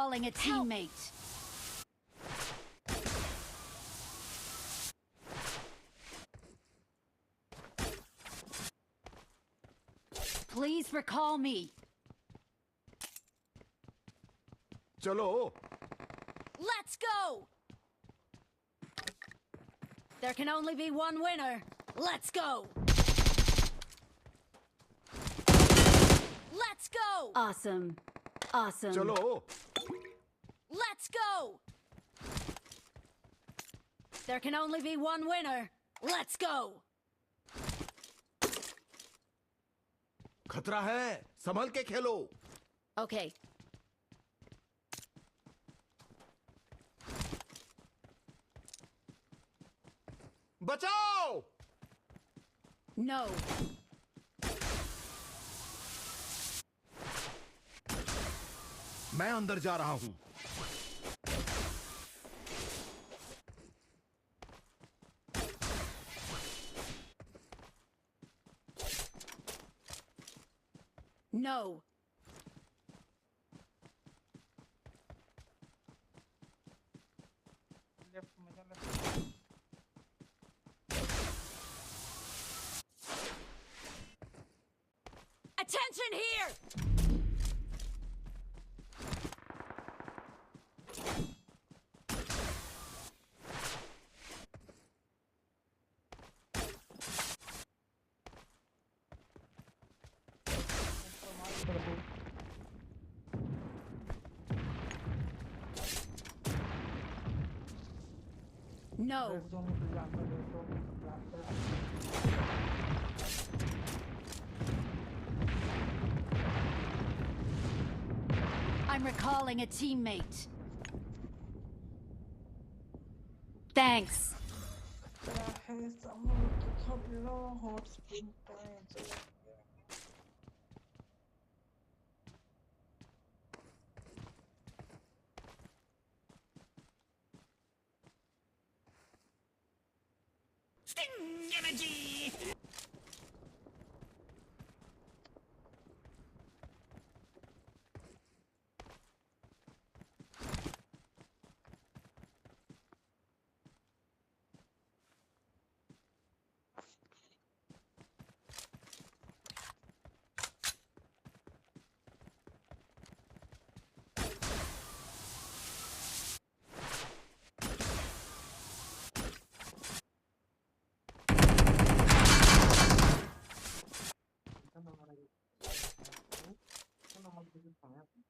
recalling a teammate. Please recall me. चलो Let's go! There can only be one winner. Let's go! Let's go! Awesome. Awesome. चलो Let's go! There can only be one winner. Let's go! खतरा है, संभल के खेलो। Okay. बचाओ। No. मैं अंदर जा रहा हूं। No. Left में जा left. Attention here! ऊपर मार कर दो। No. Red zone में तो जाता, रेड जोन में तो जाता। I'm recalling a teammate. Thanks. खतरा है समुद्र खबरों हॉट स्प्रिंग पर चला गया। Sting energy! Watch out!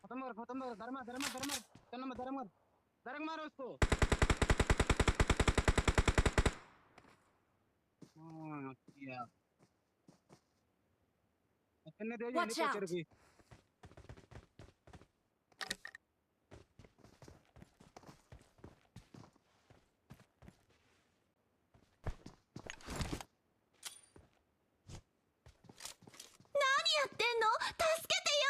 खत्म कर, खत्म कर। धर्मा धर्मा धर्मा धर्मा धर्म धर्म मारो उसको। हाँ किया कितने दे Watch out. भी। やってんの？助けてよ。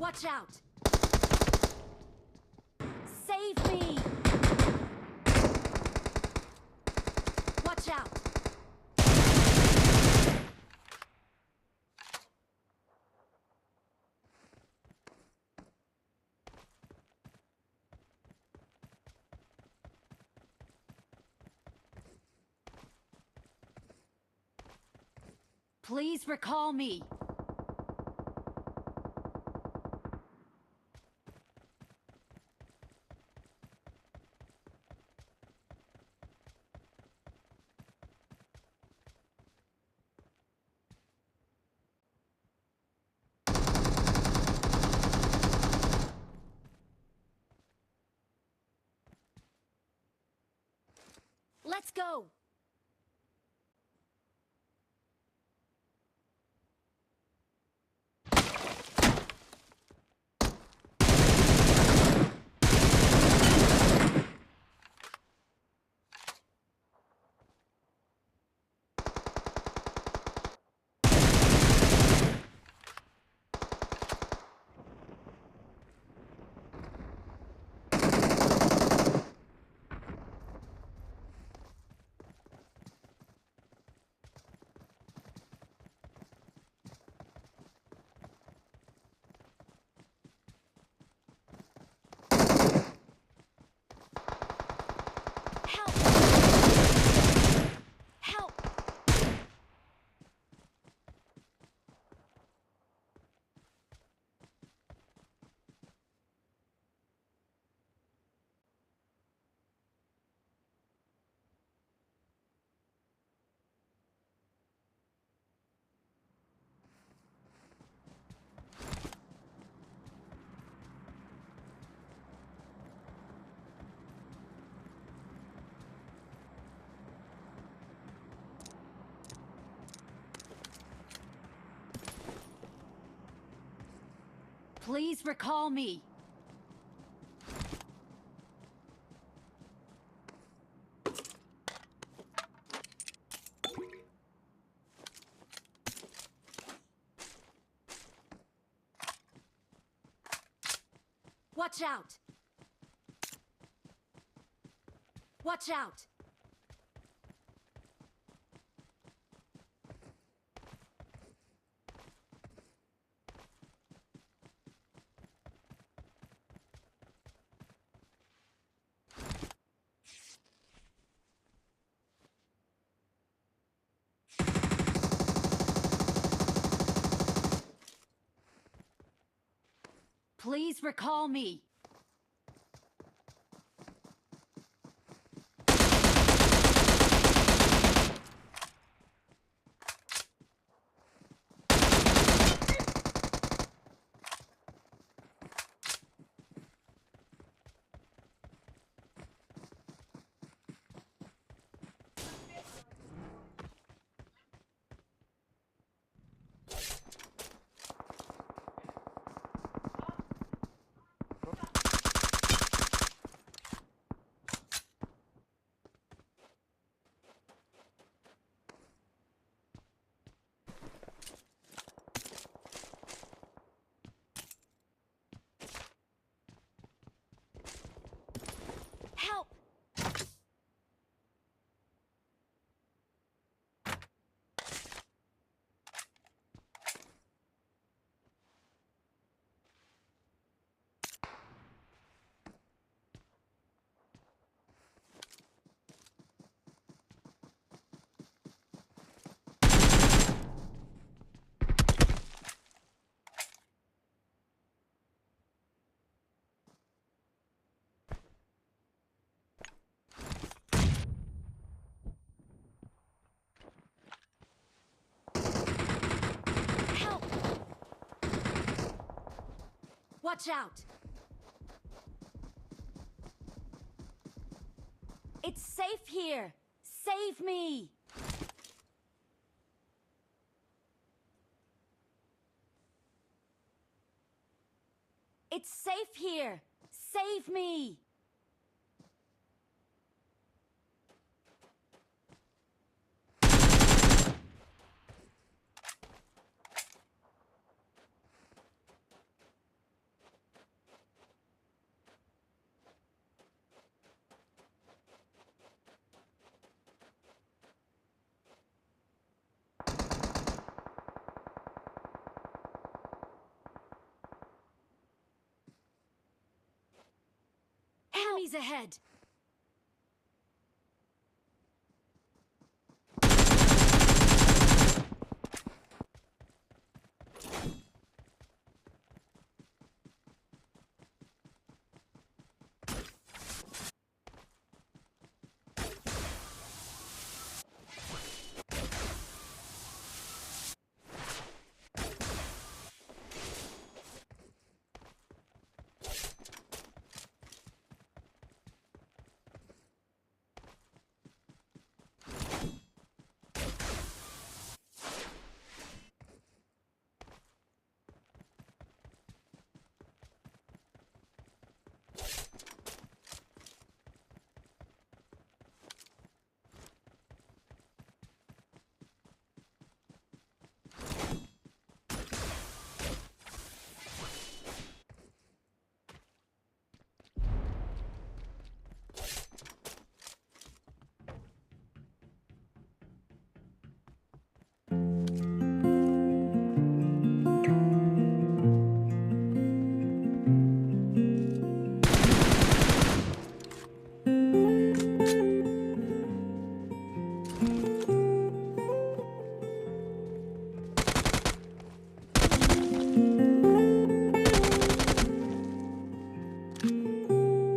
Watch out! Save me! Watch out! Please recall me. Let's go! Help! Help! Please recall me. Watch out! Watch out! Please recall me. Help! Help! Watch out! It's safe here! Save me! It's safe here! Save me! Enemies ahead!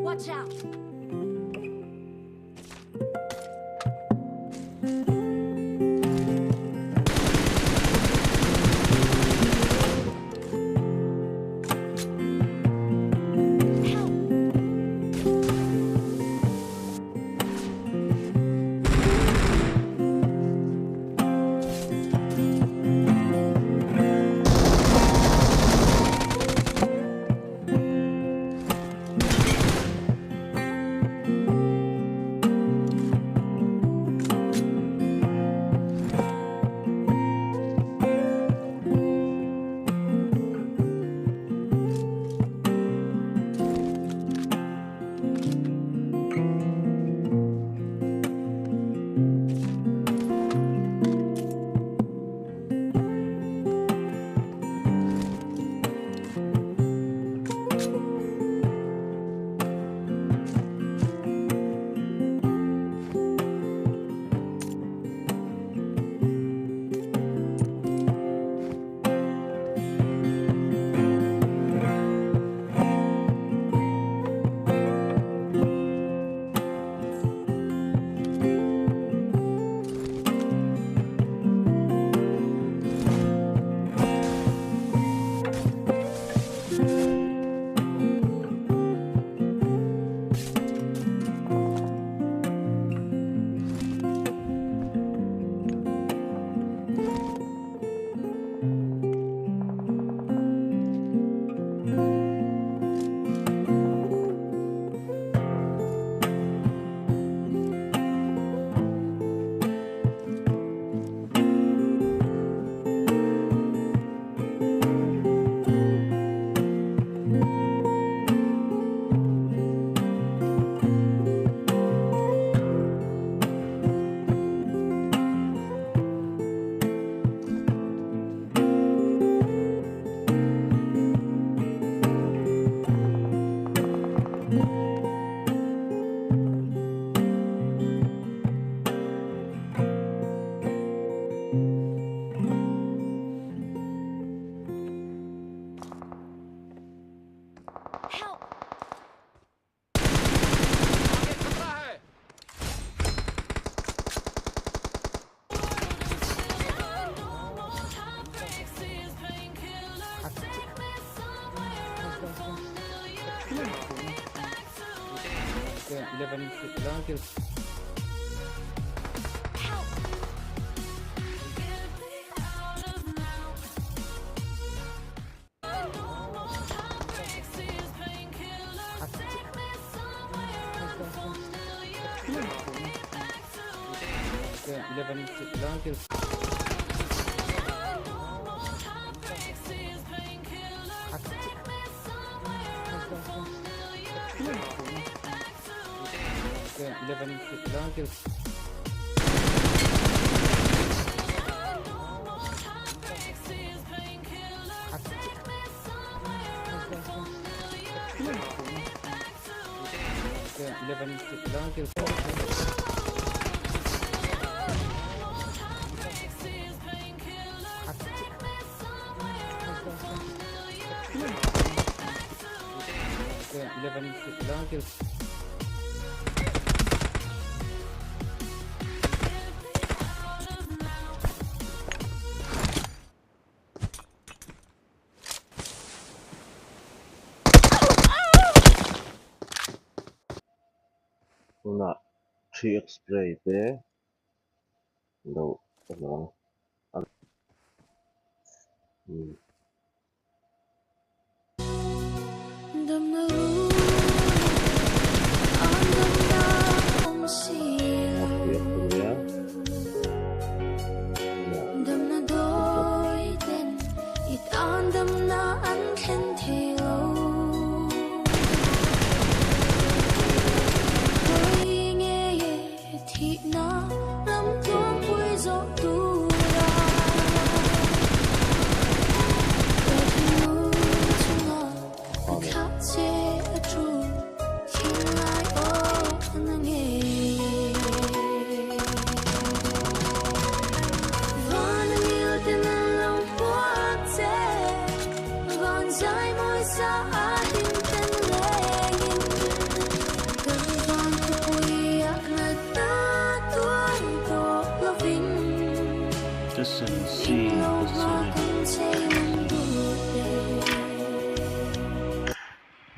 Watch out! Help! Help! आगे खतरा है। Okay, 11 11 kills. Help! Okay, 11 11 kills. Okay, 11 11 kills. 11 11 kill. 11 11 kill. Tunah 3x spray te lo awm ang a umm.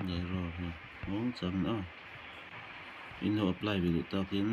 Nai ro hi muang chang a in lo apply ve duh takin.